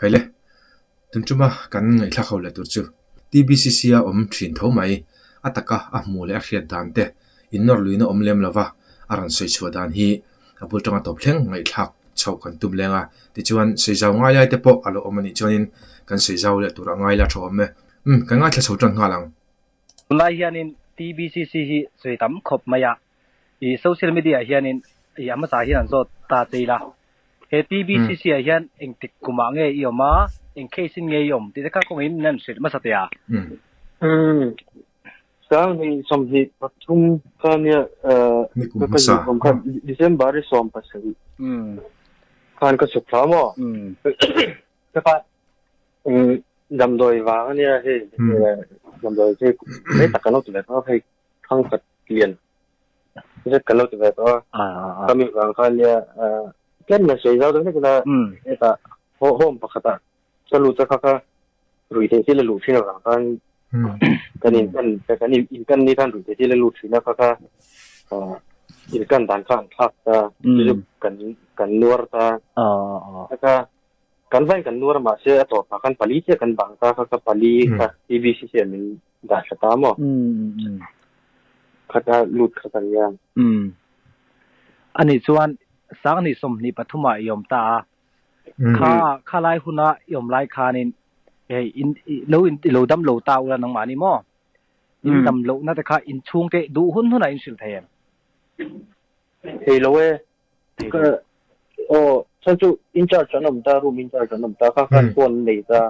Khaile, tun tuma kan ngaihthlak ho leh tur chu TBCC a awm thin tho mai, a taka a hmuh leh a hriat dan te innawr luihna awm lem lova a rawn sawi chhuah dan hi a bul tanga tawp thleng ngaihthlak chhoh kan tum leng a, tichuan sawi zau ngai lai te pawh a lo awm a nih chuanin kan sawi zau leh tur a ngai la tha awm e. Umm, kan ngaithla chho tan nghal ang. Tunlai hianin TBCC hi sawi tam khawp mai a, i social media ah hianin i a hmasa hian an zawt ta che ila, he TBCC ah hian engtik kumah nge i awm a, eng case in nge i awm tih te kha kawngin min han hrilh hmasa teh a. Umm, 2023 kha nia Ni kum hmasa. Kha December i 17 khan ka chhuk thla maw? Ka kha damdawi vang a nia hei damdawi hi rei tak kan lo ti ve tawh a hei thang khat lian zet kan lo ti ve tawh a khami vang khan nia tlem la sawi zau deuh hlek ila hetah home pakhatah ka lut a kha kha ruih theih thil a luh thin avang khan kan in kan kan in kan ni khan ruih theih thil a lut thin a kha kha in kan dan kha an thlak ta chu kan kan nuar ta a kha Kan vain kan nuar mahse a tawpah khan pali chiah kan bang ta kha ka pali kha TBCC ah min dah thla ta maw? Khata lut kha kan nia. Ani chuan Sangni 23 ah i awm ta a, kha kha lai huna i awm lai khanin hei in lo in lo dam lo ta ula nangmah ni maw? In dam lohna te kha in chhungte duh hun hunah in hrilh thei em? Thei lo e. Ka aw chuan chu in charge an awm ta room in charge an awm ta kha khan phone an nei ta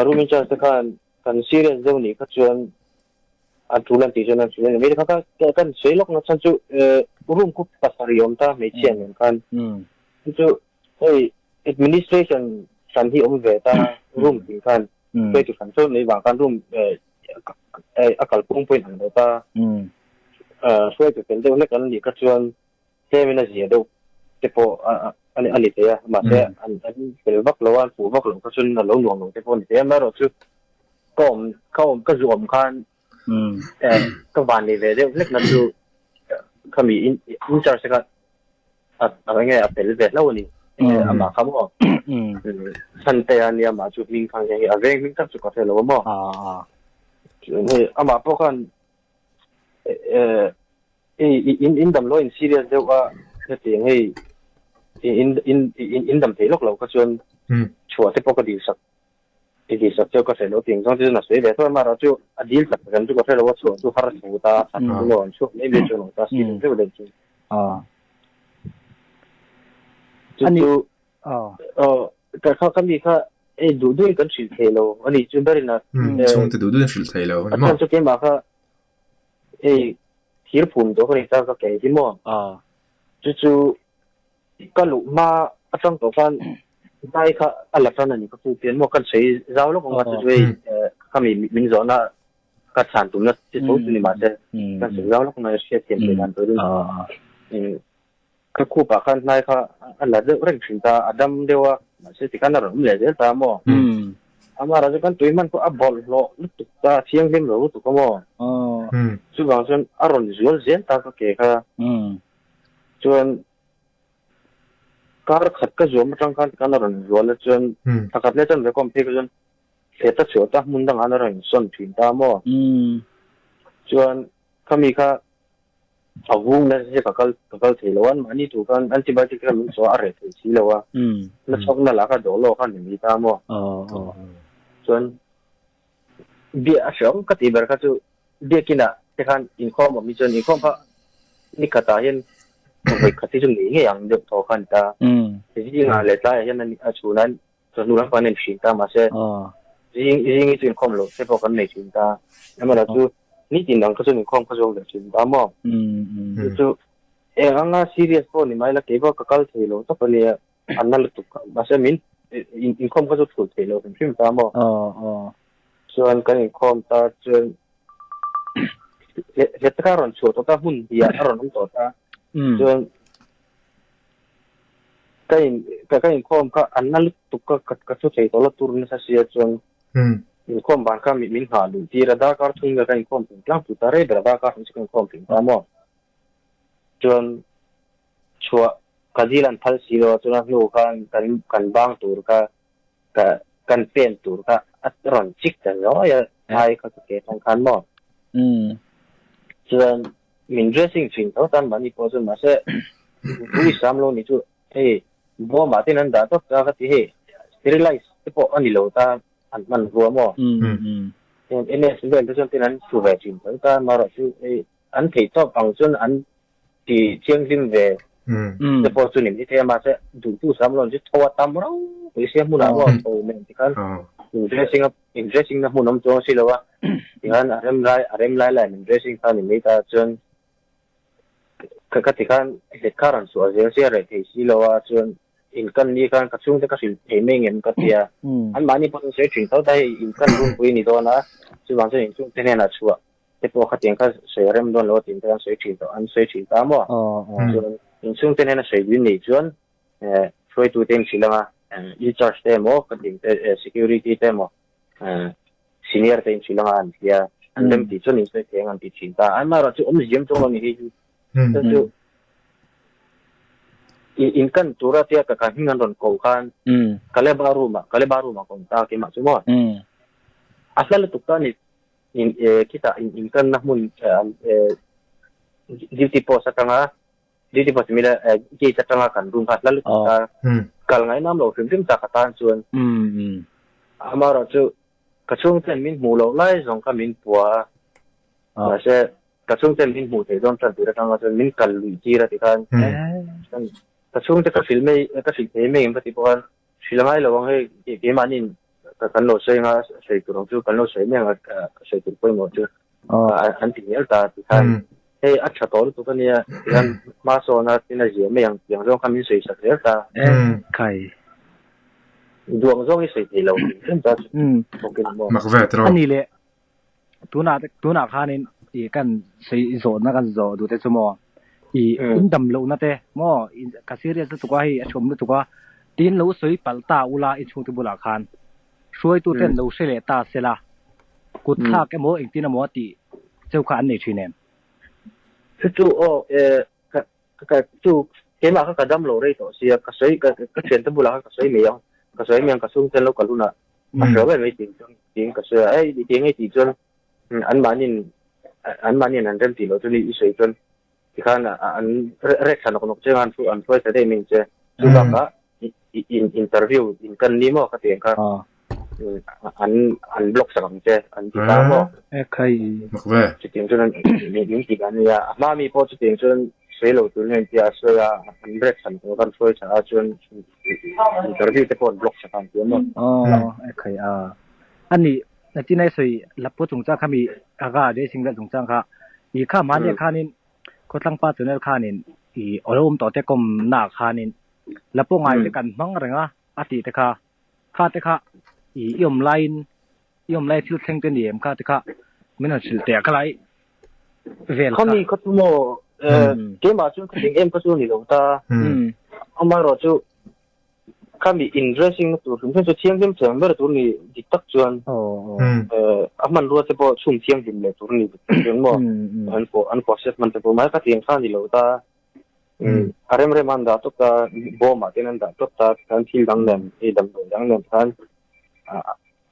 room in charge te khan kan serious deuh nih kha chuan an tul an tih chuan an hrilh a ni mai kha kha kan sawi lawk na chuan chu room khu pasarih awm ta hmeichhia nen khan chu chu hei administration hran hi awm ve ta room tih khan hruaitu hran chu nei vang khan room a kalphung pawhin an lo ta. Hruaitu fel deuh hlek an nih kha chuan tlemin a zia deuh te pawh a ni thei a, mahse an fel vak lo a, an fuh vak loh kha chuan a lo nuam lo te pawh a ni thei a, amaherawh chu ka awm ka awm ka zu awm khan ka van nei ve deuh hlek na chu khami in charge te kha a eng nge a fel ve hlauh a ni amah kha maw Sante a nia amah chu hming kha hei a veng hming tak chu ka hre lo a maw hei amah pawh khan in in dam lo in serious deuh a hetiang hei in in in dam thei lawk lo kha chuan chhuah te pawh ka dil sak I dil sak chu ka hre lo tih zawng chu na sawi ve tho a, mahra chu a dil tak tak chu ka hre lo a, chhuah chu har thu ta a thu lo an chhuak mai mai chu a lo ta si deuh deuh deuh chu. Chu chu ka kha ka mi kha ei duh duhin kan hrilh thei lo a ni chu berin a chhungte duh duhin hrilh thei lo a chhan chu keimah kha ei thir phum tawh ka ni ta ka kei hi maw chu chu Ka luh hma atang tawh khan hnai kha a la tan a ni ka pu pian maw kan sawi zau lawk ang a chu chu hei khami min zawhna ka chhan tumna chi tho chu ni mahse kan sawi zau lawk mai a hriat thiam theih dan turin ka khupah khan hnai kha a la deuh reng thin ta a dam deuh a mahse tikhan a rawn awm leh zel ta maw amah chu kan tui hman pawh a bawlhhlawh lutuk ta a thianghlim lo lutuk a maw chuvang chuan a rawn zual zel ta ka ke kha Chuan kar khat ka zuam atang khan tikhan a rawn zual a chuan thla khat leh chuan rekom phei kha chuan hlet a chhuah ta hmun dangah an rawn insawn thin ta maw. Chuan khami kha a vung nasa sia ka kal ka kal thei lo a mahni tur khan antibiotic kha min chhuah a reh thei si lo a na chhawk na lah kha dawh lawk a ni mai ta maw. Chuan bia a hreawm ka tih ber kha chu Biakinah te khan inkhawm awm hi chuan inkhawm kha ni khatah hian vawi khat hi chu ngei ngei ang deuh thaw kha a ni ta. Zingah leh tlaiah hian a chhunah chawhnu lam pawh an en thin ta mahse zing zing hi chu inkhawm loh te pawh kan nei thin ta. Amaherawhchu chu nitin ang kha chuan inkhawm kha zawng leh thin ta maw. Chu chu eng anga serious pawh ni mai la kei pawh ka kal thei lo tawp a nia an na lutuk kha mahse min inkhawm kha chu thulh thei lo hrim hrim ta maw. Chuan kan inkhawm ta chuan hlet kha a rawn chhuah tawh ta hmun hnih ah a rawn awm tawh ta chuan ka in ka ka inkhawm kha an na lutuk ka ka ka thu thei tawh lo tur nasa sia chuan inkhawm ban kha min nghah luh tir a darkar thum vel ka inkhawm thing tlangpui ta rei ber a darkar thum chu ka inkhawm thing ta maw chuan chhuah ka dil an phal si lo a chuan a hnu khan kan kan bang tur kha. Ka kan pen tur kha a rawn chik ta zawi a ai kha ka ke tang khan maw. Chuan min dressing thin tho tan mahni pawh chuan mahse tui sam lo ni chu hei bawmah ten an dah tawp ta ka ti hei sterilize te pawh a ni lo ta an hman rua maw. Heng NS vel te chuan ten an su ve thin tho ta marawh chu hei an theih tawp ang chuan an ti thianghlim ve te pawh chu ni mai thei a mahse duhtu sam lo chu tho a tam rau pui sia hmunah maw tho nen tikhan in dressing a in dressing na hmun awm chuang si lo a tikhan a rem lai a rem lai lai in dressing kha ni mai ta chuan ka ka tikhan lehkha rawn chhuah zel sia reh thei si lo a chuan in kan ni khan ka chhungte ka hrilh thei mai ngem ka tia an mahni pawh chu sawi thin tho ta hei in kan runpui ni dawn a chuvang chuan in chhungte hnenah chhuah te pawh khatiang kha sawi a rem dawn lo a tih te an sawi thin tawh an sawi thin ta maw? Chuan inchhung te hnena sawi dun nei chuan hruaitu te in hrilh anga in charge te emaw ka tih te security te emaw senior te in hrilh anga an tia an rem tih chuan in sawi thei ang an ti thin ta amaherawh chu awmziam chuang lo ni hei hi chuan chu in kan tura tia ka hming an rawn ko khan Kaleba room ah Kaleba room ah ka awm ta keimah chu maw a hla lutuk ta a ni. In khitah in inkanna hmun duty post atanga duty post mila gate atanga kan room kha hla lutuk a kal ngainam lo hrim hrim tak atan chuan amaherawh chu ka chhungten min hmuh loh lai zawng kha min pua a mahse ka chhungten min hmuh theih dawn tan tir atanga chuan min kal luih tir a tikhan ka chhungte ka hrilh mai ka hrilh thei mai em ka tih pawh khan Hrilh ngai lo ang hei keimahni kan lo sawi anga sawi tur ang chu kan lo sawi mai ang a sawi tur pawimawh chu an ti hmel ta ti khan hei a tha tawh lutuk ania ti khan hma sawn a tin a zia mai ang tiang zawng kha min sawi sak zel ta. Kai. Duang zawng i sawi thei lo hrim hrim ta chu bawk in maw. Mak ve tiraw. Ani leh tunah tunah khanin i kan sawi zawhna kan zawh duh te chu maw i in dam lohna te maw ka serious lutuk a hei a hreawm lutuk a tin lo sawi palh ta ula in chhungte bulah khan hruaitu ten lo hre leh ta sela kut thlak emaw engtin emaw tih cheu kha an nei thin em? Chu chu aw ka ka chu keimah kha ka dam lo rei tawh sia ka sawi ka ka thiante bulah khan ka sawi mai ang ka sawi mai ang ka chhungte lo kal hunah a hria mai mai tih chuan tiin ka sawi a hei ti eng nge tih chuan an mahniin an mahniin an rem tih loh chuan i sawi chuan tikhan an rek thla nawk nawk che an an hruai thla daih mai ang che chu bakah in interview in kan ni maw ka ti ang kha an an block sak ang che an ti ta maw ekhai mak ve chutiang chuan min ti dan ania a hma mi pawh chutiang chuan sawi lo tur hian tia a sawi a an rek thla nawk an hruai thla a chuan interview te pawh an block sak ang ti maw aw ekhai a ani nachin ai sawi lappu chungchang kha mi aga racing vel chungchang kha i kha mahni khanin Khawthlang pa channel khanin i alo awm tawh te kawm na khanin la pawh ngai te kan hmang reng a a tih te kha kha te kha i i awm laiin i awm lai thil thleng te ni em kha te kha min han hrilh teh a khalai vel kha. Khami kha chu maw keimah chuan ka ding em kha chu a ni lo ta amaherawhchu Khami in dressing na tur hrim hrim chu thianghlim thei ber tur ni dik tak chuan a hmanrua te pawh chhum thianghlim leh tur ni dik tak chuan maw an pawh an process hman te pawh mahse khatiang kha ni lo ta a rem rem an dah tawp ta bawm ah ten an dah tawp ta tikhan thil dang nen hei damdawi dang nen khan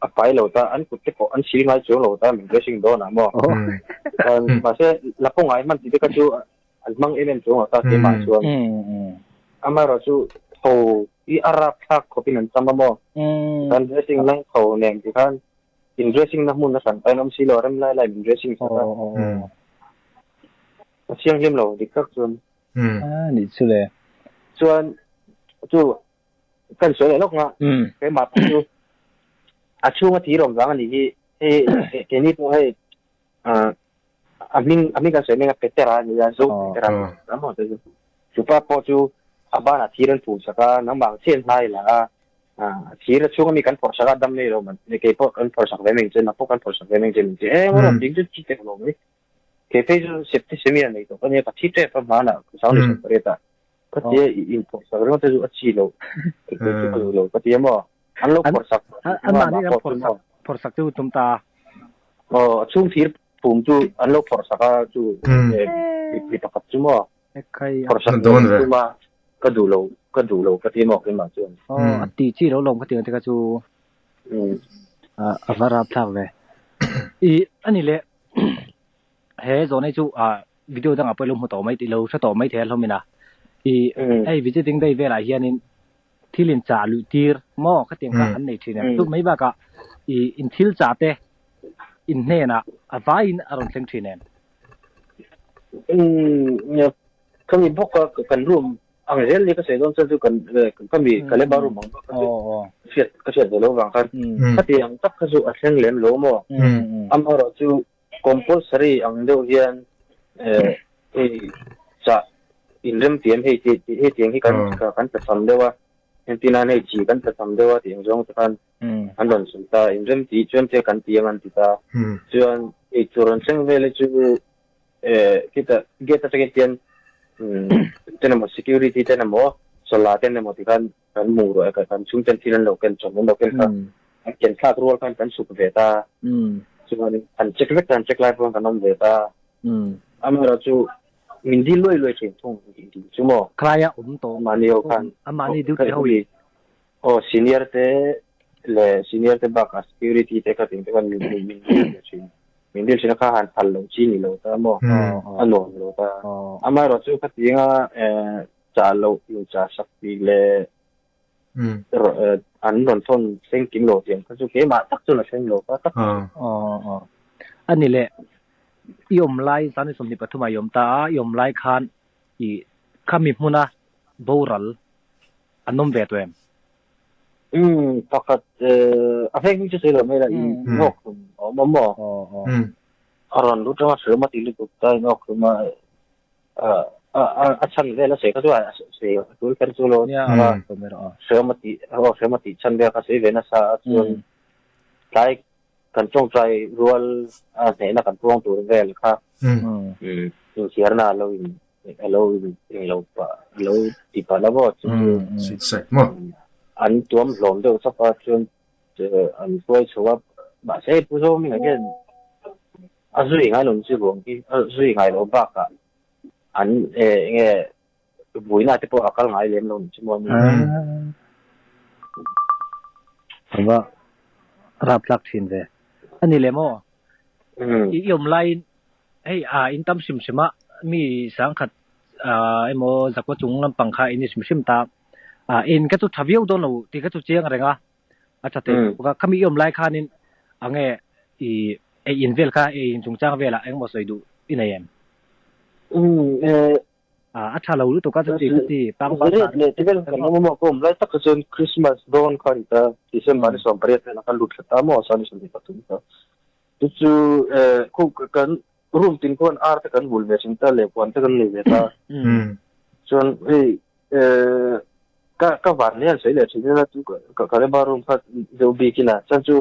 a fai lo ta an kut te pawh an sil ngai chuang lo ta min dressing dawn ah maw mahse la pawh ngai hman tih te kha chu an hmang em em chuang lo ta keimah chuan amaherawh chu tho hi a rap thlak khawpin an cham a maw tikhan dressing lai tho nen tikhan in dressing na hmun a hran pahin awm si lo rem lai lai min dressing sak a a thianghlim lo dik tak chuan nih chu le chuan chu kan sawi leh lawk nga keimah pawh chu a chhunga thir awm vang a nih hi hei keini pawh hei a hming a hming kan sawi hming a Petera a ni a Zo Petera a maw te chu chupa pawh chu a banah thir an phum sak a nangmah ang chiah in hnai la a thir a chhung ami kan phawrh sak a dam nei lo man kei pawh kan phawrh sak ve mai ang che nang pawh kan phawrh sak ve mai ang che min ti e maw ding chu thi teh lo mai kei phei chu septicemia nei tawh ka nia ka thi tep a hmanah ka sang ni sak pariat ah ka tia in phawrh sak ringawt te chu a chi lo kei chu ka duh lo ka tia maw an lo phawrh sak an mahni an phawrh sak phawrh sak chu tum ta aw a chhung thir phum chu an lo phawrh sak a chu mi pakhat chu maw phawrh sak dawn ve ka duh lo ka duh lo ka ti maw keimah chuan. Aw a tih chi lo lawm ka ti ang te kha chu a va rapthlak ve. I ani leh he zawhna hi chu video dangah pawh i lo hmu tawh mai lo hre tawh mai thei a hlawmin a. I hei visiting day velah hianin thil in chah luih tir maw khatiang kha an nei thin em? Chu mai bakah i in thil chah te in hnenah a vaiin a rawn thleng thin em? Khami bawk a kan room ang zel ni ka sawi dawn chuan chu kan khami ka leba room ang bawk kha chu hriat ka hriat ve lo vang khan khatiang tak kha chu a thleng lem lo maw? Amaherawh chu compulsory ang deuh hian hei chah inremtiam hei tih hei tiang hi kan kan tla tham deuh a, entir nan hei chi kan tla tham deuh a tih ang zawng te khan an rawn sawi ta, inrem tih chuan te kan ti ang an ti ta. Chuan ei tur an thleng vel hi chu khita gate atangin tian ten emaw security ten emaw sawla ten emaw ti khan kan hmu rawh e, kan chhungten thil an lo ken chawm an lo ken kha an ken thlak rual khan kan chhuk ve ta. Chuan an check vek ta, an check lai pawh kan awm ve ta. Amaherawh chu min dil luai luai thin thung tih chu maw. Khlaia awm tawh. Mahni ho khan. Amahni duty ho in. Aw senior te leh senior te bakah security te kha ting te khan min min dil ve thin. Min dil thin a kha han phal loh chi ni lo ta maw. A nuam lo ta. Amaherawh chu khatinga chah loh in chah sak tih leh an rawn thawn thleng kim lo tih ang kha chu keimah tak chuan a thleng lo ta tak. Aw a ni leh i awm lai zan 23 ah i awm ta a, i awm lai khan i khami hmuna boral an awm ve tawh em? Umm pakhat a veng hming chu sawi lo mai la i awk hlum a awm a maw? A rawn lut reng a hrilh a ti lutuk ta in awk hlum a a chhan vel a sawi kha chu a sawi a tul kher chu lo nia hrilh a tih aw hrilh a tih chhan vel kha sawi ve nasa a chuan tlai kan tawngtai rual a hnehna kan puang tur vel kha inchhiarna a lo in a lo in lo pah a lo ti pah lo maw chu chu suicide maw an tuam hlawm deuh chawp a chuan an hruai chho a mahse pu zawm in again a zui ngai lo chu ruang hi a zui ngai lo bakah an enge buaina te pawh a kal ngai lem lo ni chu maw ni va raptlak thin ve ani le maw i awm laiin Hei a in tam hrim hrim a, mi sangkhat emaw zakua chung lampang kha in ni hrim hrim ta. In ka chu tha viau dawn lo tih ka chu chiang reng a, a tha thei bawk a. Khami i awm lai khanin ange i ei in vel kha ei in chungchang velah engmaw sawi duh i nei em? A tha lo lutuk a chuti chuti pang pang Zariat leh ti vel kan awm a, ka awm lai tak kha chuan Christmas dawn kha a ni ta, December ni 18 velah khan lut thla ta maw, Sunday 23 kha. Chu chu khu kan room tin khuan ar te kan hul ve thin ta leh huan te kan nei ve ta. Chuan hei ka ka van hian sawi leh thin ila chu ka ka leba room kha deuh bik ina chuan chu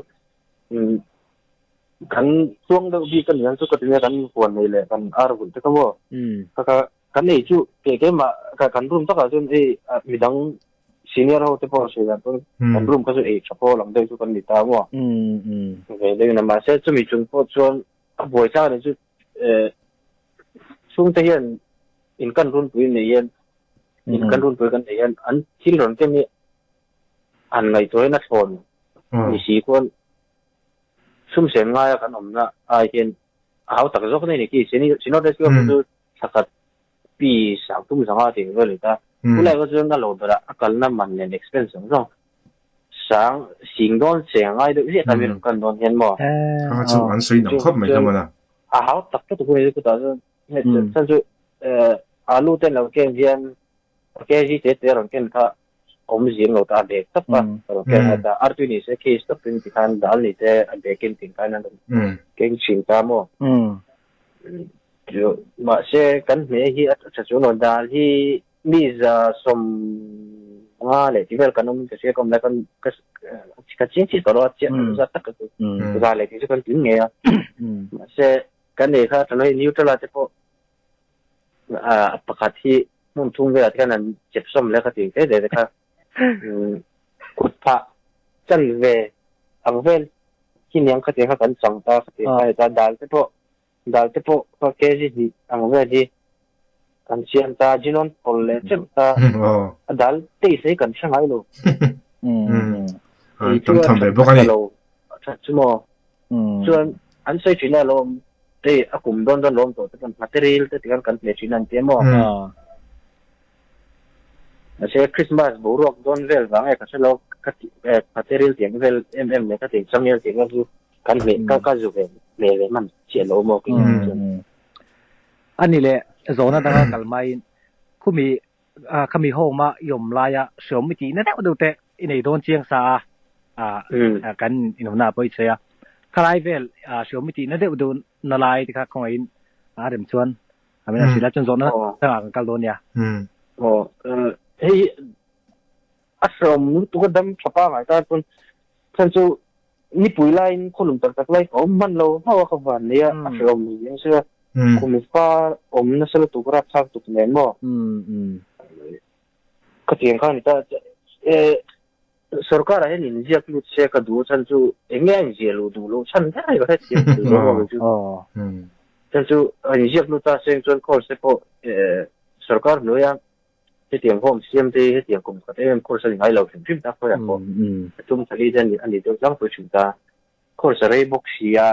kan chuang deuh bik a niang chu ka tinge kan huan nei leh kan ar hul te kha maw ka ka Kan ei chu ke keimah kan room takah chuan hei midang senior ho te pawh sawi dan pawn kan room kha chu ei tha pawh lang deuh chu kan ni ta maw. Ve deuh in a mahse chumi chung pawh chuan a buai thlak ni chu chhungte hian in kan runpui nei hian in kan runpui kan nei hian an thil rawn ken hi an ngaihtuahin a thlawn ni si khuan sumsen ngaia kan awmna ai hian a hau tak zawk nei ni khi senior rescue chu Thlakhat pi sang tum zanga tih vel a ni ta. Khulai kha chuan a lo berah a kalna man nen expense zawng zawng sang sing dawn che a ngai deuh ziah ta mi rawn kan dawn hian maw. A chu an sawi dang khawp mai hlawm a na. A hau tak tak hun hi chutah chuan chuan chu alu ten lo ken hian kg te te rawn ken kha awm zing lo ta a bag tawp a rawn ken a ta artui ni se case tawp in tikhan dal ni te a bag in tin khan an rawn keng thin ta maw. Mahse kan hme hi a tha chu lo dal hi mi za 50 leh tih vel kan awm in ka hria ka awm lai khan ka ka chiang chiah tawh lo a chiah zat tak ka chu za leh tih chu kan tling ngei a mahse kan ei kha tha lo hei neutral ah te pawh pakhat hi hmun thum velah te khan an chep sawm leh kha tih te te kha kut phah chan ve ang vel hi niang kha tih kha kan chang ta kha tih kha ta dal te pawh Dal te pawh kha kg hnih ang vel hi Kan siam ta Jinon pawl leh cheuh ta a dal taste hi kan hre ngai lo. An tam tham ve bawk a ni. A that chu maw. Chuan an sawi thin a lawm hei a kum dawn dawn lawm tawh te chuan material te tikhan kan hmeh thin a an ti a maw. Mahse Christmas boruak dawn vel vang e ka hre lo ka ti material tiang vel em em leh ka ti changel tiang vel chu kan hmeh ka ka zu ve hmeh ve hman chiah lo maw kei chuan. A ni leh zawhna danga kal maiin khumi khami home a i awm laia hreawm i tihna deuh deuh te i nei dawn chiang sa a kan inawmna ah pawh i sawi a. Khalai vel hreawm i tihna deuh deuh na lai te kha khawngaihin a rem chuan a min a hrilh a chuan zawhna dangah kan kal dawn nia. Aw hei a hreawm lutuk a dam tha pangai tan pawn chhan chu Nipui laiin khawlum tak tak lai ka awm hman lo hlauh a ka van nei a, a hrehawm ni ang sia. Kum fa awm nasa lutuk rapthlak tuk nen maw? Ka tiang kha a ni ta. Sorkar ah hian inziak lut se ka duh chhan chu eng nge a inziah luh duh loh chhan ber a ka hrethiam thei lo maw kei chu. Chhan chu a inziak lut ta seng chuan course te pawh sorkar hnuaia Hetiang home siam te hi hetiang kum khat em em course a ni ngai lo hrim hrim ta khawiah pawh a tum thali te a ni deuh tlangpui thin ta. Course a rei bawk si a,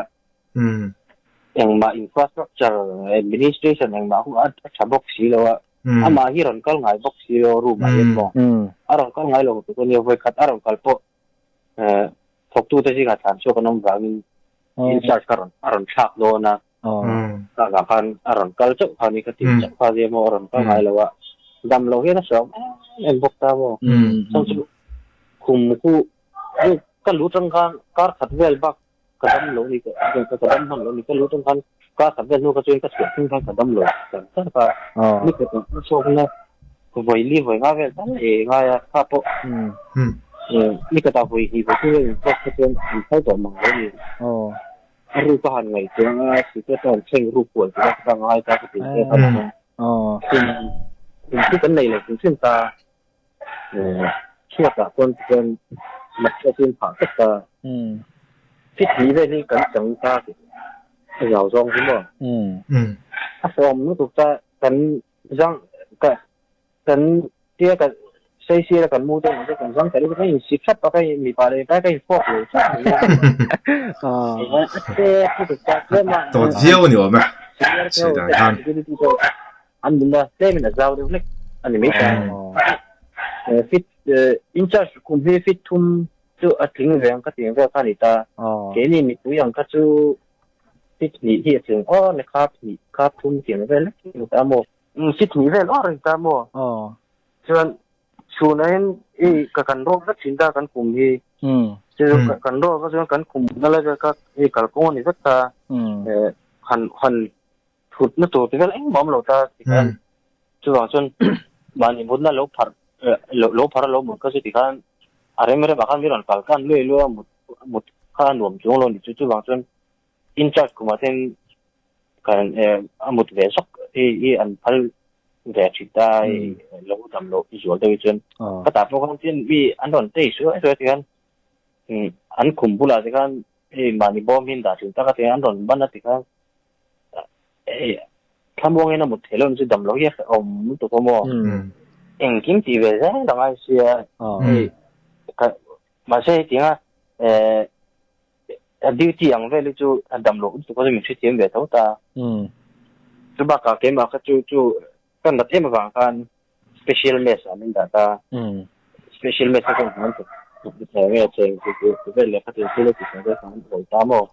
engmah infrastructure, administration engmah hu a tha bawk si lo a, amah hi rawn kal ngai bawk si lo room ah hian maw a rawn kal ngai lo tuk a nia, vawi khat a rawn kal pawh thawktute zingah thlan chhuak an awm vangin in charge kha a rawn thlak dawn a. Ka vang khan a rawn kal chauh kha ni ka ti chauh kha nia maw a rawn kal ngai lo a, dam lo hian a hreawm em em bawk ta maw. Chuan chu khum khu ka lu tang khan kar khat vel bak ka dam lo ni ka dam hman lo ni ka lu tang khan kar khat vel hnu ka chuan ka chhuah thleng khan ka dam lo char char ka ni ka tawh na chhuak na vawi li vawi nga vel tal e ngai a kha pawh ni ka ta vawi hnih vawi thum vel in chhuak kha chuan an phal tawh mang lo ni. A ruk a han ngaihtuah a, secret a han thleng ruk kual tur a ka ngai ta ka ti che kha chuan kum chu kan nei lo hrim hrim ta chhuatah chuan tichuan matcha chu in phah vek ta fit hnih vel hi kan chang ta a zau zawng hi maw a hlawm lutuk ta kan zang ka Kan tia kan saisir a kan mu te ang kan zang tel ka in si thlap a ka mipa leh mipa ka in fawk lo chauh mai a. Tawt viau a ni awm e, sawi dan khan. An nuna tlemin a zau deuh hlek a ni mai ta. Fit in charge kum hi fit thum chu a tling ve ang ka ti ang vel kha a ni ta. Keini mipui ang kha chu fit hnih hi a tling aw le kha hnih kha thum ti ang vel hlek a ni ta maw. Fit hnih vel awr a ni ta maw? Chuan chhunah hian i ka kan rawk vek thin ta kan kum hi. Chu kan rawk a chuan kan kum na lai vel kha i kalkawng a ni vek ta. Han han thut na tur te vel engmah awm lo ta tikhan chuvang chuan mahni mutna lo phar lo phar a lo mut kha chu tikhan a rem rem ah khan mi rawn kal khan luai luai a mut mut kha a nuam chuang lo a ni chu chuvang chuan in charge kumah te hian kan a mut ve zawk hi hi an phal ve thin ta lo dam loh zual deuh hi chuan ka tah pawh khan tin mi an rawn tei suai suai te khan an khum bulah te khan hei mahni bawm hi an dah thin tak a ti an rawn ban a ti khan hei thlamuangin a mut theih loh chu dam loh hi a hrehawm lutuk a maw engkim tih ve zel a ngai sia hei mahse hetianga A duty ang vel hi chu a dam loh lutuk a chu min hrethiam ve tho ta. Chu bakah keimah kha chu chu ka nat em avang khan special mess ah min dah ta. Special mess a chuan an thawk thei nge cheng chu chu vel leh khatin thil a ti thei vel khan an hawi ta maw.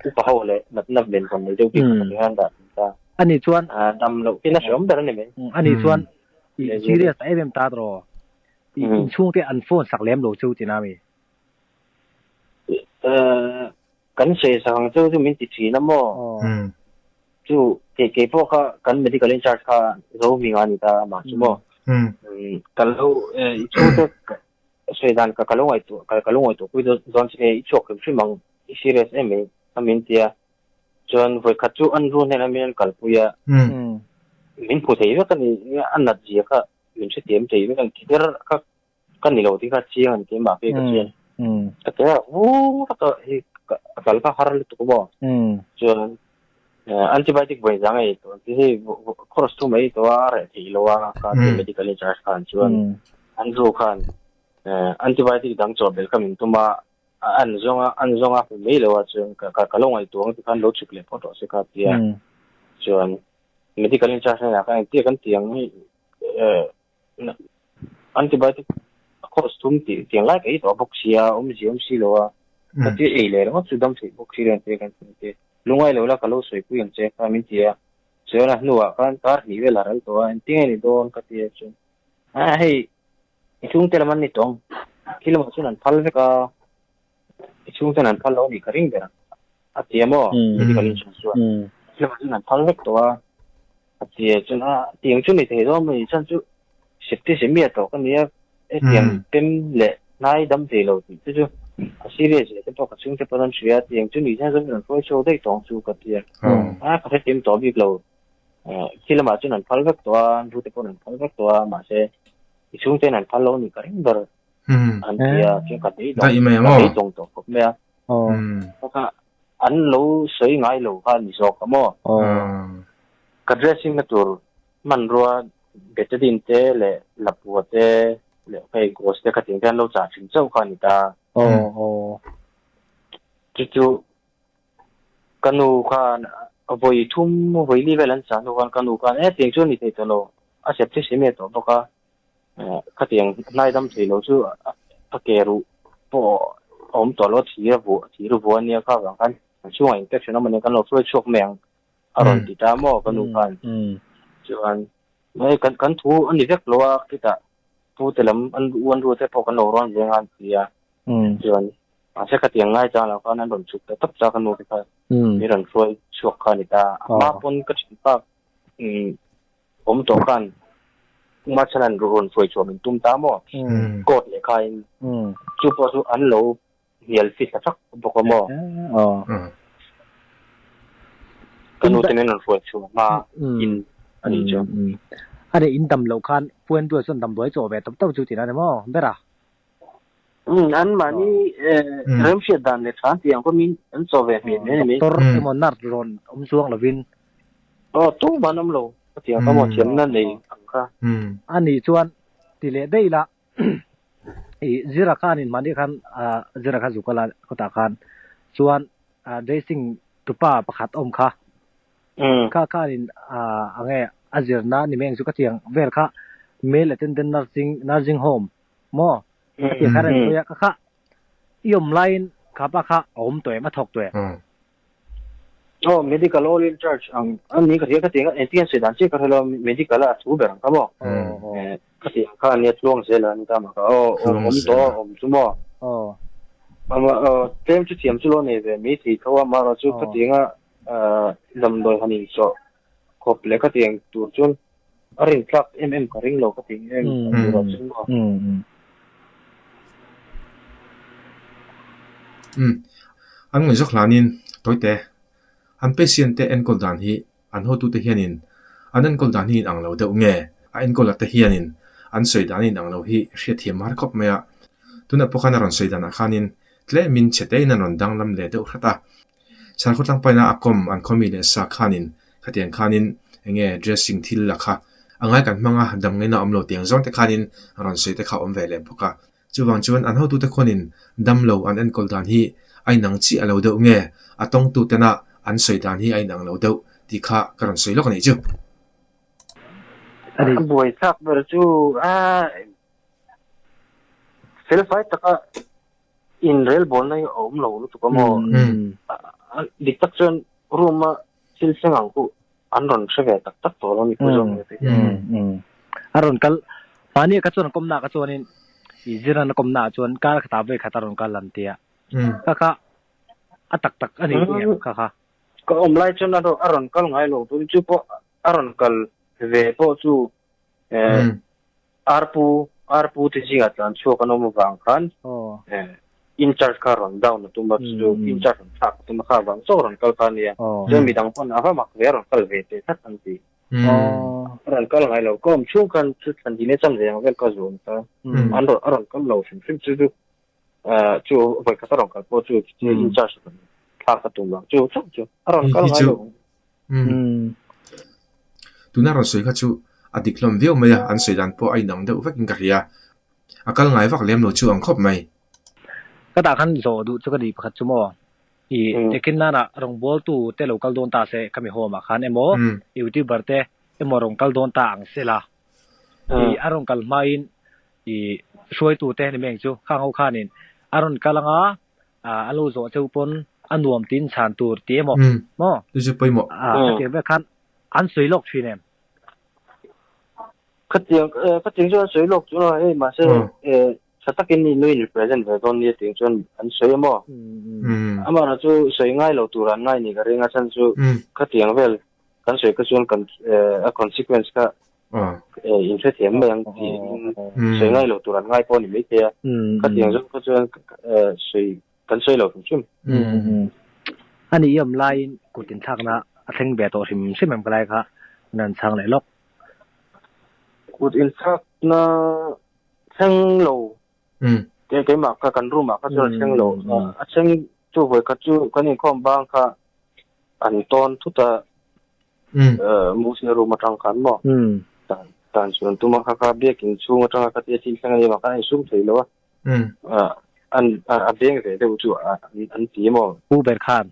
Upa ho leh natna ven rawn nei deuh bik kha ti khan an dah thin ta. Ani chuan dam loh hi na hreawm ber a ni mai. Ani chuan i serious em em ta tawh. I inchhungte an phone sak lem lo chu tina mi. Kan sawi sak ang chu chu min ti thin a maw? Chu kei kei pawh kha kan medical in charge kha zo hming a ni ta amah chu maw? Ka lo i chhungte sawi dan ka lo ngaihtuah ka lo ngaihtuah pui dawn che nge i chhuak hrim hrim ang i serious em mai a min ti a. Chuan vawikhat chu an ru hnenah min an kalpui a min hmu thei vek a ni a nat zia kha min hrethiam thei vek a ni ti ber kha ka ni lo tih kha chiang a ni keimah phei ka chuan ka ke a vur a ka hei ka kal kha har lutuk maw chuan Antibiotic vawi zang ei tawh ang chi hei course thum ei tawh a a reh theih lo a kha ti medical in charge khan chuan Andrew khan antibiotic dang chaw belh kha min tum a an zawng a an zawng a hmu mai lo a chuan ka ka lo ngaihtuah ang ti khan lo chhuk leh phawt rawh se kha tia chuan medical in charge hnenah khan engtia kan tih ang hi Antibiotic course thum tih tiang lai ka ei tawh bawk sia, awmzia awm si lo a, ka tia ei leh ringawt chu dam theih bawk si lo ang kan ti te. Lungai lo la ka lo sawi pui ang che kha min ti a, chuan a hnuah khan kar hnih vel a ral tawh a, engtin nge ni dawn ka ti a chuan a hei i chhungte lam an ni tawh ang, khi lamah chuan an phal vek a, i chhungten an phal lo a nih ka ring ber ang a ti a maw medical insurance chuan khi lamah chuan an phal vek tawh a. A ti a chuan a tiang chu ni thei dawn mai chuan chu septicemia tawh ka nia e tiang pem leh hnai dam thei lo tih te chu a serious leh te pawh ka chhungte pawn an hria tiang chu ni hian chuan rawn hruai chhuak daih tawng chu ka ti a a ka hrethiam tawh bik lo khi lamah chuan an phal vek tawh a an rute pawn an phal vek tawh a mahse i chhungten an phal lo ni ka ring ber an ti a chuan ka beidawng tawh khawp mai a ka An lo sawi ngai lo kha a ni zawk a maw? Ka dressing na tur hmanrua betadine te leh lapua te leh hei gauze te khatin te an lo chah thin chauh kha a ni ta. Chu chu ka nu khan vawi thum vawi li vel an chah hnu khan ka nu khan e tiang chu a ni thei tawh lo a septicemia tawh bawk a. Khatiang hnai dam thei lo chu a ke ruh pawh a awm tawh lo a, thir a vuah thir a vuah ania kha vang khan an chhungah infection a awm ania kan lo hruai chhuak mai ang a rawn ti ta maw ka nu khan chuan hei kan kan thu a ni vek lo a khitah pu te lam an u an ru te pawh kan lo rawn veng a an ti a chuan mahse khatiang ngai chang lo khan an rawn chhuk ta tawp ta ka nu te kha min rawn hruai chhuak kha a ni ta a hma pawn ka thianpa Awm tawh khan Kuma chhan an rawn hruai chhuah min tum ta maw? Court leh khain chu pawh chu an lo hnial fi thla thak bawk a maw? Ka nu te min rawn hruai chhuah hma in a nih chu. A nih in dam loh khan Puan Duai chuan damdawi chaw ve tawp tawp chu tihna a ni maw? Ber a? An mahni remhriat dan leh than tih ang pawh min an chaw ve hmel mai a ni mai. Doctor emaw nurse rawn awm chuang lovin. Aw tumah an awm lo ka ti ang ka maw thiamna nei ang kha. A nih chuan ti leh daih ila i Zira khanin mahni khan Zira kha zuk a la khawtah khan chuan dressing tupa pakhat awm kha kha khanin enge a zirna ni mai ang chu ka tiang vel kha male attendant nursing nursing home Maw? Ka ti kha reng pui a, ka kha i awm laiin kha pa kha a awm tawh em, a thawk tawh em? Aw, medical all in charge ang a ni ka hria ka ti ang a, engtin an sawi dan chiah ka hre lo a, medical a thu ber ang kha maw? Ka ti ang kha a nia tluang zel a ni ta mah kha, aw awm tawh a awm chu maw? Aw, tlem chu thiam chu lo nei ve mai thei tho a, amaherawh chu ka ti ang a damdawi han insawh khawp leh ka ti ang tur chuan A rin tlak em em ka ring lo ka ti em tur ah chuan maw. Umm an ngaih zawk hlanin tawite an patient te enkawl dan hi an hotute hianin an enkawl dan hi inang lo deuh nge a enkawl te hianin an sawi dan inang lo hi hriatthiam har khawp mai a tunah pawh khan a rawn sawi danah khanin tlemin chhe tein an rawn danglam leh deuh hrat a. Chhan khawtlang paina a kawm an khawmi leh sa khanin khatiang khanin enge dressing thil la kha a ngai kan hmang a, dam ngaihna awm lo tiang zawng te khanin a rawn sawi te kha awm ve leh bawk a. Chuvang chuan an hotute khuanin dam lo an enkawl dan hi a inang chiah lo deuh nge a tawngtu tena an sawi dan hi a inang lo deuh tih kha ka rawn sawi lawk a nih chu. A buaithlak ber chu a felfai taka In relbawlna hi a awm lo lutuk a maw? Dik tak chuan room a thil thleng ang chu an rawn hre ve tak tak tawh lo a ni pu zawng nge te hian. A rawn kal mahni ka chuan kawmna ka chuanin i zirna kawmna ah chuan kar khatah vawi khat a rawn kal an tia. Kha kha a tak tak a ni em kha kha. Ka awm lai chuan a rawn kal ngai lo tun chu pawh a rawn kal ve pawh chu Arpu, Arpu te zingah tlan chhuak an awm avang khan in charge kha rawn down a tum a, chu in charge rawn thlak a tum a kha avang chauh rawn kal kha a nia. Chuan midang pawn a va mak ve a rawn kal ve teh tlat an ti. A rawn kal ngai lo, ka awm chhung khan chu thlan dine chan ve ang vel ka zuam ta. An rawn a rawn kal lo hrim hrim chu chu chu vawikhat a rawn kal pawh chu in charge rawn thlak a tum vang chu chauh chu a rawn kal ngai lo. Tuna rawn sawi kha chu a dik hlawm viau mai a, an sawi dan pawh a inang deuh vekin ka hria. A kal ngai vak lem lo chu ang khawp mai. Ka tah khan zawh duh chu ka nih pakhat chu maw? I ekin nana rawngbawltu te lo kal dawn ta se khami home ah khan emaw youtuber te emaw rawn kal dawn ta ang se la. I a rawn kal hmain i hruaitu te ni meng chu khang ho khanin a rawn kal anga a lo zawh cheu pawn a nuam tin chhan tur ti emaw maw? Chu chu pawimawh. Khatiang vek khan an sawi lawk thin em? Khatiang khatiang chuan sawi lawk chu hei mahse tha takin ni nuin represent ve dawn nia tiang chuan an sawi a maw? Amaherawh chu sawi ngai lo tur an ngai ni ka ring a chhan chu khatiang vel kan sawi kha chuan kan a consequence kha in hrethiam mai ang tih sawi ngai lo tur an ngai pawh a ni maithei a khatiang zawng kha chuan sawi kan sawi lo hrim hrim. A nih i awm laiin kut inthlakna a thleng ve tawh hrim hrim em ka lai kha an rawn chhang leh lawk. Kut inthlakna thleng lo keimah kha kan room ah kha chuan a thleng lo a thleng chu vawi khat chu kan inkhawm bang kha an tawn thut a Musi room atang khan maw tan chuan tuma kha kha biakin chhung atanga kha tia thil thleng a ni mah khan a insum thei lo a an a beng ve deuh chu an ti maw Pu ber khan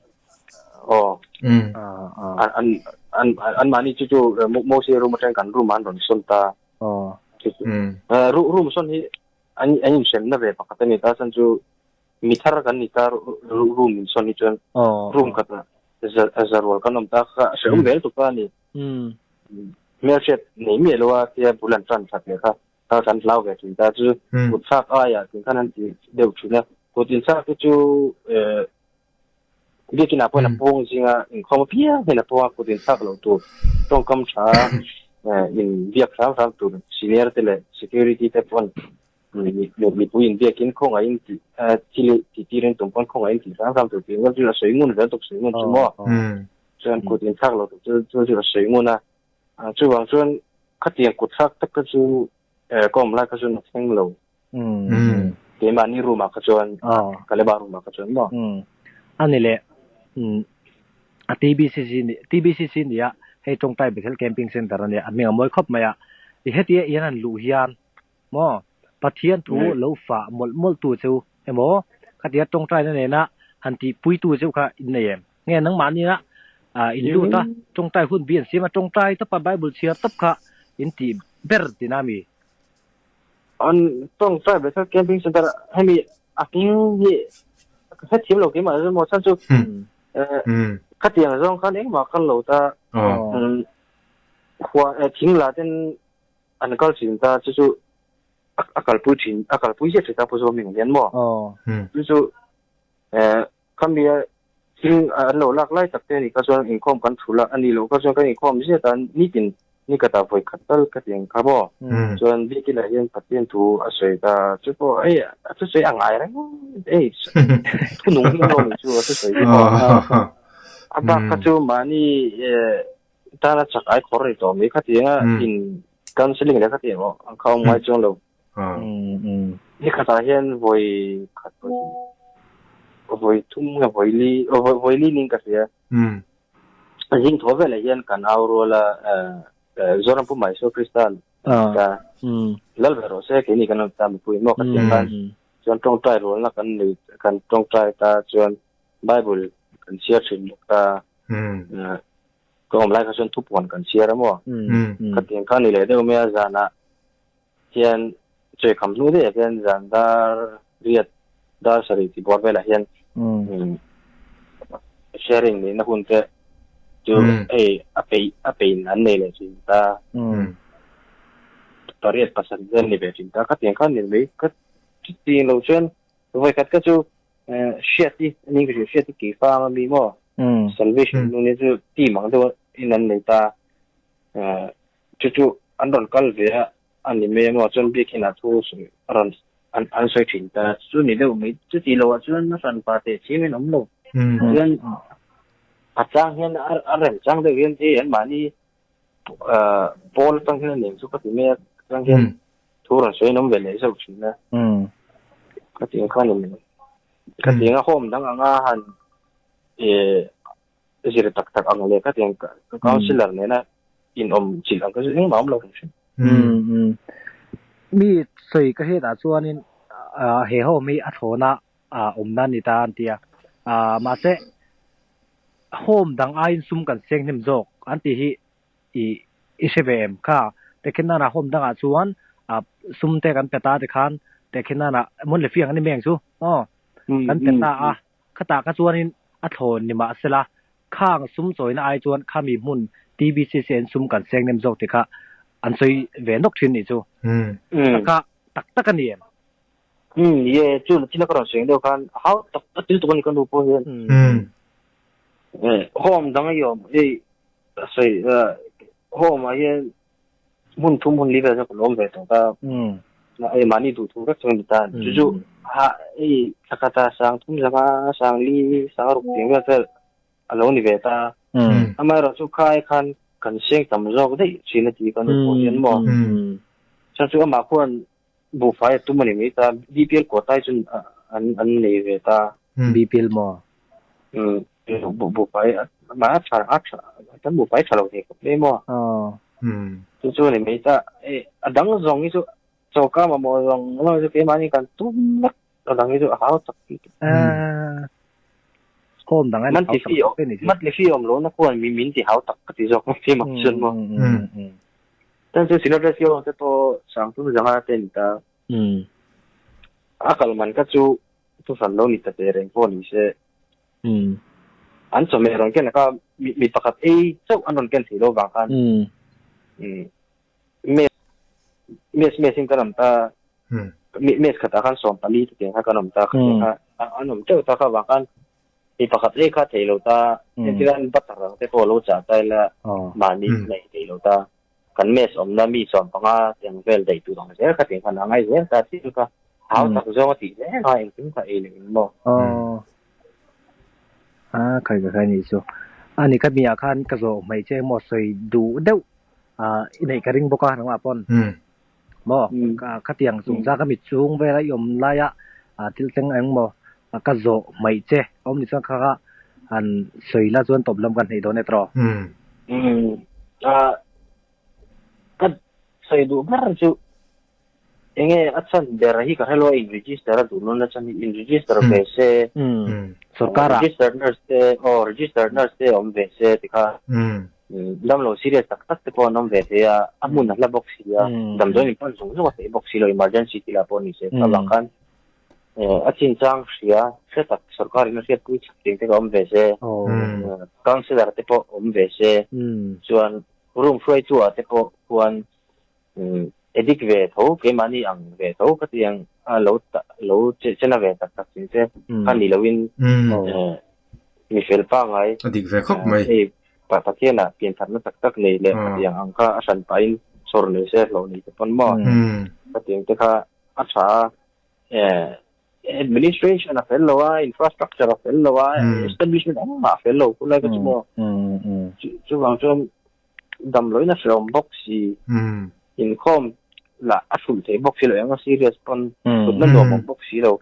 aw an an an mahni chu chu Musi room atang kan room an rawn sawn ta room sawn hi an an inhremna ve pakhat a ni ta chuan chu Mi thar kan ni ta room in sawn hi chuan room khat ah zarual kan awm ta kha a hrehawm vel tuk a ni. Hmelhriat nei miah lo a tia bul an tan that leh kha kha kan hlau ve thin ta chu kut thlak aiah tih khan an ti deuh thin a. Kut inthlak te chu biakin ah pawhin a pawng zinga inkhawm apiang hian a pawng a kut inthlak loh tur tawngkam tha in biak hram hram tur senior te leh security te pawh an Mipui inbiakin khawngaihin tih thil tih tirin tum pawn khawngaihin tih hrang hrang tur tih ringawt chu a sawi ngun vel tuk sawi ngun chu maw. Chuan kut inthlak lo tur chu chu chu a sawi ngun a. Chuvang chuan khatiang kut thlak tak kha chu ka awm lai kha chuan a thleng lo. Keimahni room ah kha chuan Kaleba room ah kha chuan maw. A ni leh a TBCC TBCC nia hei Tawngtai Bethel Camping Center a nia a hming a mawi khawp mai a. I hetia i an han luh hian Maw? Pathian thu lo fah mawlh mawlh tu cheu emaw khatia tawngtaina nena han tihpui tu cheu kha in nei em? Nge nangmahnia in lut a, tawngtai hun bi an siam a, tawngtai tawpa Bible chhiar tawp kha in tih ber tina mi? An tawngtai Bethel Camping Center hemi a hming hi ka hrethiam lo keimah chu maw chhan chu khatiang zawng khan engmah kal lo ta khua thing la ten An kal thin ta chu chu a kalpui thin a kalpui ziah thin ta Pu Zawming hian maw? Chu chu khami a thil an lo lak lai tak te a nih kha chuan inkhawm kan thulh a, a nih loh kha chuan kan inkhawm ziah ta nitin ni khatah vawi khat tal ka ti ang kha maw? Chuan biakinah hian Pathian thu a sawi ta chu pawh hei a thusawi a ngai reng hei thunung hi a ni chu a thusawi hi maw? A bak kha chu mahni Tana chak ai khawr rih tawh mai khatianga in counseling leh khatiang aw ang kha awm ngai chuang lo. Ni khatah hian vawi khat vawi thum nge vawi li vawi li ning ka hria. Zing thaw velah hian kan au rual a Zoram Pu Maisur Krista ta lal ve rawh se keini kan lo ta mipui maw khatiang khan chuan tawngtai rualna kan nei kan tawngtai ta chuan Bible kan chhiar thin bawk ta. Ka awm lai kha chuan thupuan kan chhiar a maw? Khatiang kha ni leh deuh mai a, zanah hian chawi kham hnu daih ah hian zan dar riat dar sarih tih bawr velah hian sharing neihna hun te chu hei a peih a peih an nei leh thin ta. Pariat pasarih vel ni ve thin ta. Khatiang kha ni mai ka chutiang lo chuan vawikhat kha chu Hriati a ni ka hria Hriati Keifang a mi maw Salvation nu nia chu team ang deuh in an nei ta chu chu an rawn kal ve a a ni mai a maw chuan biakin ah thu sawi a rawn an an sawi thin ta chu ni deuh mai chuti lo ah chuan a hran pa teh chiam in awm lo chuan a chang hian a rem chang deuh hian hei an mahni pawl atang hian a nem chu ka ti mai a chang hian thu rawn sawi an awm ve leh zauh thin a. Ka ti ang kha ni mai. Ka ti ang a home dang anga han eh zir tak tak ang leh khatiang councillor nena in awm chilh ang kha chu engmah a awm lo hrim hrim. Mi sawi ka hriat ah chuanin he home hi a thlawna awmna a ni ta an ti a, mahse home dang aiin sum kan seng hnem zawk an tih hi i i hre ve em kha? Tehkhinana home dangah chuan sum te kan pe ta tikhan tehkhinana hmun leh fiang a ni mai ang chu aw kan pe ta a, khatah kha chuanin a thlawn ni mahsela khang sum chawina ai chuan khami hmun TBCC an sum kan seng nem zawk tih kha an sawi ve nawk thin nih chu. Kha tak tak a ni em? Umm ye chu thil a ka rawn sawi deuh khan hau tak a til tuk a ni ka nu pawh hian. Home dang a i awm hei a sawi home ah hian hmun thum hmun li vel chu ka lawm ve tawh ta. Hei mahni duh thu vek chu a ni ta. Chu chu ha hei thla khat a sang thum zanga sang li sang ruk tih vel vel a lo ni ve ta. Amaherawhchu chu khai khan kan seng tam zawk daih thin a ti ka nu pawh hian maw. Chuan chu amah khuan Buhfai a tum a ni mai ta. BPL quota hi chuan an an nei ve ta. BPL maw? Umm buhfai mah a tha a tha kan buhfai tha lo thei khawp mai maw? Chu chu a ni mai ta. A dang zawng hi chu choka mamawh zawng zawng hi chu keimahni kan tum vek a dang hi chu a hau tak tih. Home dang a ni hau tak tak a ni chu. Monthly fee awm lohna khuan min ti hau tak ka ti zawk mai chuan maw? Chuan chu Synod Rescue te pawh Sangtum zanga te a ni ta. A kal man kha chu thuhran lo ni ta ve reng pawh ni se. An chawhmeh rawn ken kha mi pakhat ei chauh an rawn ken thei lo vang khan mes mes mes in kan awm ta. Mes khatah khan 14 te tiang kha kan awm ta kha tiang kha an awm teuh ta kha vang khan Mi pakhat ei kha thei lo ta, engtiran butter ang te pawh lo chah ta ila mahni in ei thei lo ta. Kan mess awmna mi 15 tiang vel daih tur ang zel kha tiang khan a ngai zel ta thil kha hau tak zawng a tih zel a engkim kha ei leh in maw. Aw a khai ka khai nih chu. Ani ka miah khan ka zawh hmei che emaw sawi duh deuh a i neih ka ring bawk a nangmah pawn maw khatiang chungchang ka mit chhung vela i awm laia thil thleng eng maw ka zawh hmaih che awm ni chuan kha kha han sawi la chuan tawp lam kan hneih dawn e tawh. Ka sawi duh ber chu enge a chhan ber hi ka hrelo a in register a duh nawn a chhan hi in register ve se sorkar ah registered nurse te aw registered nurse te awm ve se tikha Damlo serious tak tak te pawh an awm ve thei a, a hmun a hla bawk si a, damdawi min pan zung zung a theih bawk si lo, emergency tih lah pawh ni se, kha vang khan a chinchang hria hre tak sorkar in a hriatpui chak ting te ka awm ve se, councillor te pawh awm ve se, chuan room hruaitu ah te pawh khuan addict ve tho keimahni ang ve tho khatiang a lo lo chena ve tak tak chin te kha ni loin mi fel pangai a dik ve khawp mai. Hei Pathianah piantharna tak tak nei leh khatiang ang kha a hran pahin chhawr nei se hlawh nei te pawn maw khatiang te kha a tha a administration a fel lo a infrastructure a fel lo a establishment engmah a fel lo khulai kha chu maw chuvang chuan damloin a hreawm bawk si inkhawm lah a hrulh theih bawk si lo eng a serious pawn thutna nuam awm bawk si lo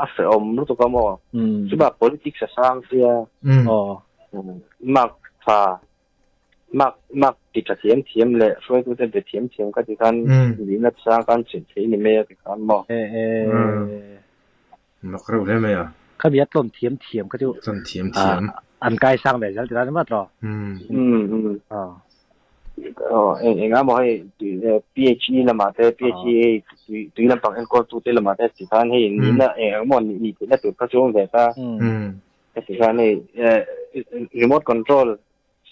a hreawm lutuk a maw chubah politics a sang sia mark tha mark mark ti tha thiam thiam leh hruaitute be thiam thiam ka ti khan nihna sang khan chhilh thei ni mai a ti khan maw. Mak reuh hle mai a. Kha mi a tlawn thiam thiam kha chu. Tlawn thiam thiam. An kai sang ve zel ti lai mat rawh. Umm. Aw eng eng emaw hei PHE lamah te PHE hei tui tui lampang enkawl tu te lamah te ti khan hei nihna eng eng emaw nih theihna tur kha chu awm ve ta. Ka ti khan hei remote control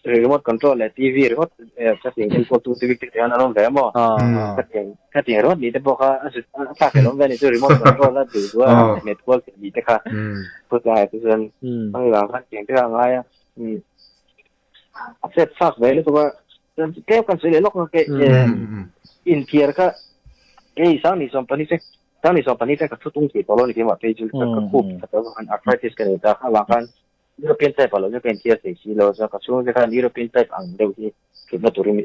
Remote control leh TV ringawt ka ti enkawl tu te bik te hian an awm ve a maw? Ka ti ka ti ringawt ni te pawh kha a a thlak hlel awm ve a ni chu remote control a duh duh a hmet kual theih ni te kha chutlai ah te chuan a mi vang khan tiang te kha a ngai a a set thlak ve lutuk a chuan tlem kan sawi leh lawk a ke inthiar kha hei sang ni 12 che sang ni 12 te ka thu tung thei tawh lo ni keimah phei chu ka khup that avang khan arthritis ka nei ta kha vang khan European type ah lo chu ka inthiar thei si lo, chuan ka chhungte khan European type ang deuh hi thutna turin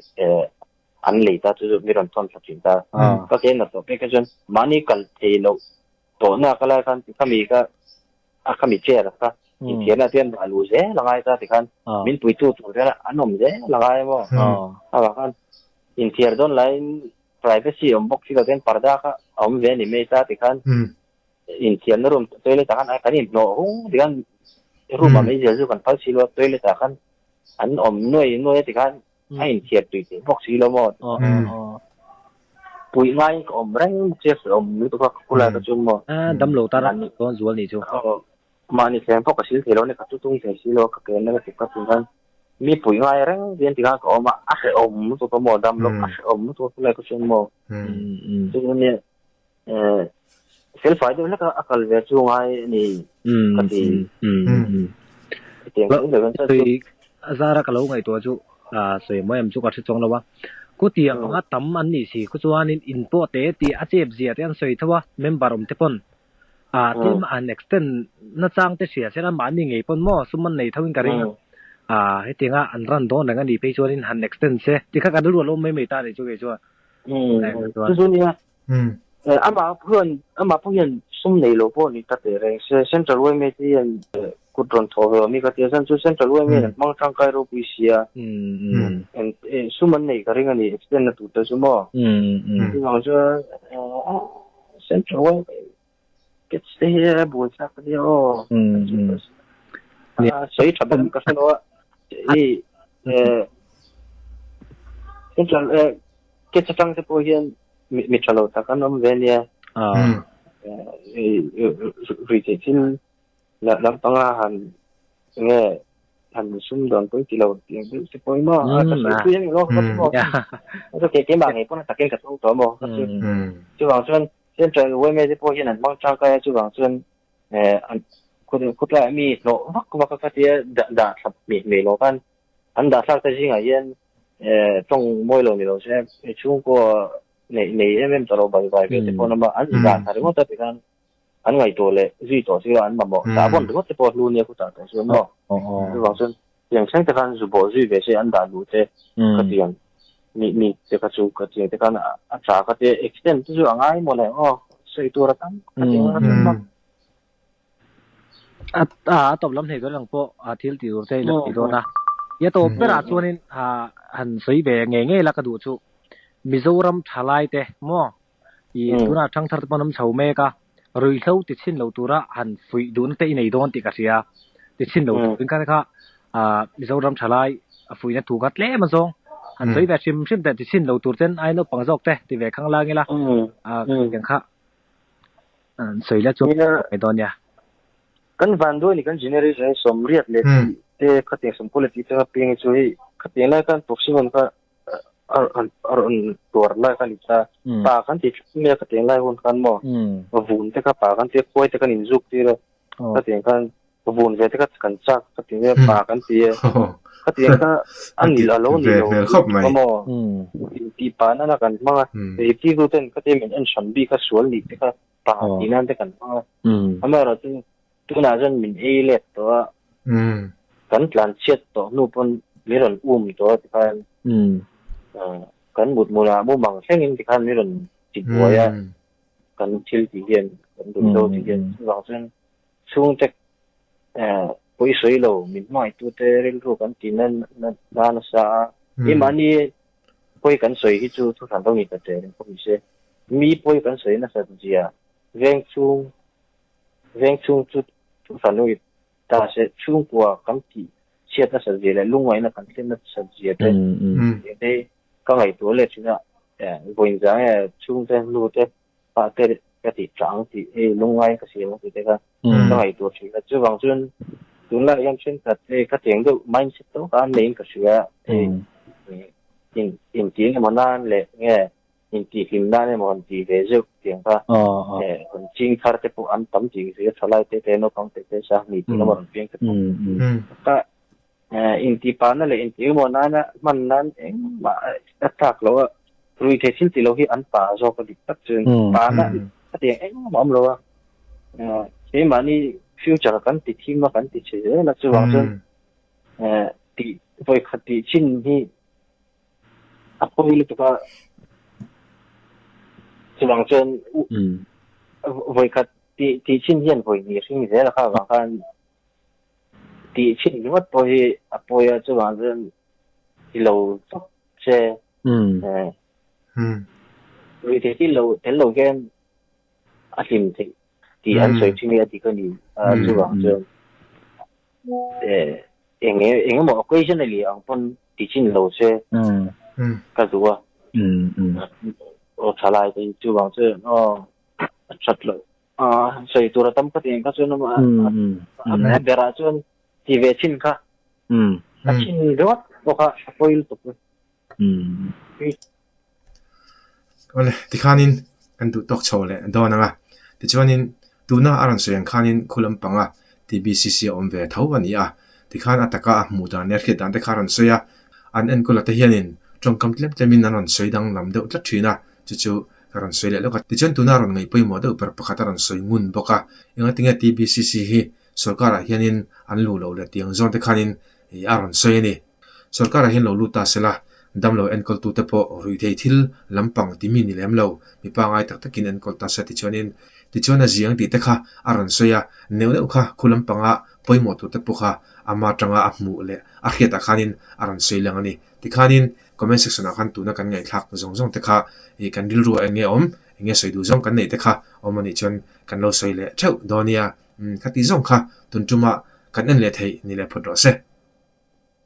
an lei ta, chu chu mi rawn thawn thla thin ta. Ka ke na tawh pek kha chuan mahni kal thei loh tawhna ka lai khan khami ka a khami chair kha Inthiarna te an dah luh zel a ngai ta tikhan min puitu tur te an awm zel a ngai maw? Avang khan inthiar dawn laiin privacy awm bawk si lo ten parda kha a awm ve a ni mai ta tikhan inthiarna room toilet ah khan kan inhnawh hung tikhan room ah meizial chu kan phal si lo a toilet ah khan an awm nuai nuai a tikhan a inthiar tui thei bawk si lo maw? Puih ngaiin ka awm reng bawk sia awm lutuk a ka khulai ka chu maw? Dam lo ta ran dawn zual nih chu. Mahni thleng pawh ka sil thei lo a ni, ka tutung thei si lo a, ka ke nasa tuk ka ti khan mi puih ngai reng hian ti khan ka awm a, a hrehawm lutuk a maw dam lo a hrehawm lutuk a khulai ka chuan maw chu chu nia felfai deuh hlek a a kal ve chu ngai a ni ka ti. Hetiang chu lo chuan chu a zara ka lo ngaihtuah chu sawi mawi em chu ka hre chuang lo a, khutiang anga tam an nih si khu chuanin in pawh te tih a chep zia te an sawi tho a member awm te pawn Ah, tlem an extend na chang te hria sela mahni ngei pawn maw sum an nei tho in ka ring a. Ah, hetianga an run dawn reng a nih phei chuanin han extend se tikha kan rilru a lo awm mai mai ta a nih chu kei chuan. Chu chu nia. Amah hian amah pawh hian sum nei lo pawh ni ta teh reng se Central yma te hian kut rawn thawh ve awm hi ka ti a chuan chu Central yma hian an hmang tangkai ropui sia sum an nei ka ring a ni extend na tur te chu maw. Chuvang chuan Central yma Kets te hi a buai chak a nia aw. Sawi tha ber ka hre lo a. Hei Central Kets atang te pawh hian mi tha lo tak an awm ve nia. Rui theih thil lampanga han enge han sum dawn pawh ti lo tiang deuh te pawh maw a ka sawi pui a ni lo ka chu maw ka chu keimah ngei pawn a takin ka tawng tawh maw ka chu chuvang chuan Central yma te pawh hian an hmang tangkai a chuvang chuan an khawtlai mi hlawh vak vak a ka tia dah thlap hmeh hmeh lo khan an dah thlak te zingah hian tawng mawi lo ni lo se chhungkaw nei nei em em ta lo bai bai ve te pawh an awm a an dah thla ringawt a tikhan an ngaihtuah leh zui tawh chu an mamawh dah vawn ringawt te pawh hlu nia khutah tawh chuan maw chuvang chuan tiang thleng te khan zu bawh zui ve se an dah duh te ka tiang mi mi te kha chu ka tiang te khan a tha ka tia extend te chu a ngai maw le aw sawi tur a tam ka ti ang chuan maw a a tawp lam hlei dawn ang pawh a thil tih tur te i la ti dawn a i a tawp berah chuanin han sawi ve ngei ngei la ka duh chu Mizoram thalai te maw I tunah thangthar te pawn an chho mek a, ruihhlo ti chhin lo tura han fuih duhna te i nei dawn tih ka hria. Ti chhin lo turin kha kha Mizoram thalai a fuihna thu kha tlem a zawng. Han sawi ve hrim hrim teh ti chhin lo tur ten ai naupang zawk te ti ve khang lang ila tiang kha an sawi la chuan mai dawn nia. Kan vanduai ni kan generation hi sawmriat leh tih te khatiang sawmkaw leh tih te kha piang hi chu hei khatiang lai khan proximum kha a rawn tuar lai kha a ni ta. Pa kan ti thut mai a ka teng lai hun khan maw vun te kha pa kan ti a khuai te kan inzuk tir a ka teng khan vun ve te kha kan chak ka ti mai a pa kan ti a ka teng kha a ni a lo ni lo a maw intih pa nana kan hmang a zirtirtu ten ka ti min en hran bik a sual nih te kha pa tih nan te kan hmang a amaherawhchu Tunah chuan min ei let tawh a, kan tlan chhiat tawh hnu pawn min rawn um tawh a tikhan kan mut hmunah mumang thlengin tikhan min rawn ti buai a, kan thil tih hian kan duh lo tih hian chuvang chuan chhungte pawi sawi lo min hmangaih-tute rilru kan ti na nasa a, keimahni pawi kan sawi hi chu thuhran lo ni ta teh reng pawh ni se, mi pawi kan sawi nasat zia veng chhung Veng chhung chu thuhran ui ta se chhungkua kan tih chhiat nasat zia leh lungngaihna kan thlen nasat zia te te ka ngaihtuah leh thin a, vawiin zang nge chhungte nu te pa te ka tih tah ang tih hei lungngai ka siam ang tih te kha ka ngaihtuah thin a, chuvang chuan tunlai hian thenkhat hei ka tiang deuh mindset tawk a an neiin ka hria hei intih emaw nan leh nge Intihhlim nan emaw han tih ve zeuh tiang kha kan ching thar te pawh an tam tih zia thalai te te naupang te te sa hnih tih emaw rawn piang te pawh ka intihpahna leh intih emaw nana hman nan engmah a tlak lo a rui thei thil tih lo hi an pa zawk a dik tak chuan pahna a tiang engmah awm lo a keimahni future kan ti thim a kan ti chhe zel a chuvang chuan tih vawikhat tih chin hi A pawi lutuk a, chuvang chuan vawikhat tih tih chin hian vawi hnih hring zel a kha avang khan Tih chhin ringawt pawh hi a pawi a, chuvang chuan ti lo tawp se. Ruihtheih thil lo tel lo hian a hlim theih tih an sawi thin hi a dik a ni. Chuvang chuan eng eng emaw occasionally ang pawn ti chin lo se ka duh a. Aw thalai te hi chuvang chuan aw a that loh. Sawi tur a tam ka tih ang kha chuan a berah chuan ti ve chin kha a chin ringawt pawh kha a pawi lutuk. Awle, tikhanin kan duh tawk chho leh dawn ang a. Tichuanin tuna a rawn sawi ang khanin khu lampanga TBCC a awm ve tho a ni a. Tikhan a taka a hmuh dan leh a hriat dan te kha a rawn sawi a. An enkawla te hianin tawngkam tlem tlemin an rawn sawi danglam deuh tlat thin a. Chu chu ka rawn sawi leh lawk a. Tichuan tuna a rawn ngaih pawimawh deuh ber pakhat a rawn sawi ngun bawk a. Engatinge TBCC hi sorkarah hianin an luh loh leh tiang zawn te khanin a rawn sawi a ni. Sorkarah hian lo lut ta se la, damlo enkawltute pawh ruihthei thil lampang ti mi ni lem lo, mi pangai tak takin enkawl ta se tichuanin tichuan a ziang tih te kha a rawn sawi a, neuh neuh kha khu lampanga pawimawh turte pawh kha ama atanga a hmuh leh a hriatah khanin a rawn sawi lang a ni. Tikhanin comment section ah khan tuna kan ngaihthlak zawng zawng te kha ih kan rilru ah eng nge awm, eng nge sawi duh zawng kan neih te kha awm a nih chuan kan lo sawi leh theuh dawn nia. Umm khati zawng kha tun tuma kan en leh theih ni leh phawt rawh se.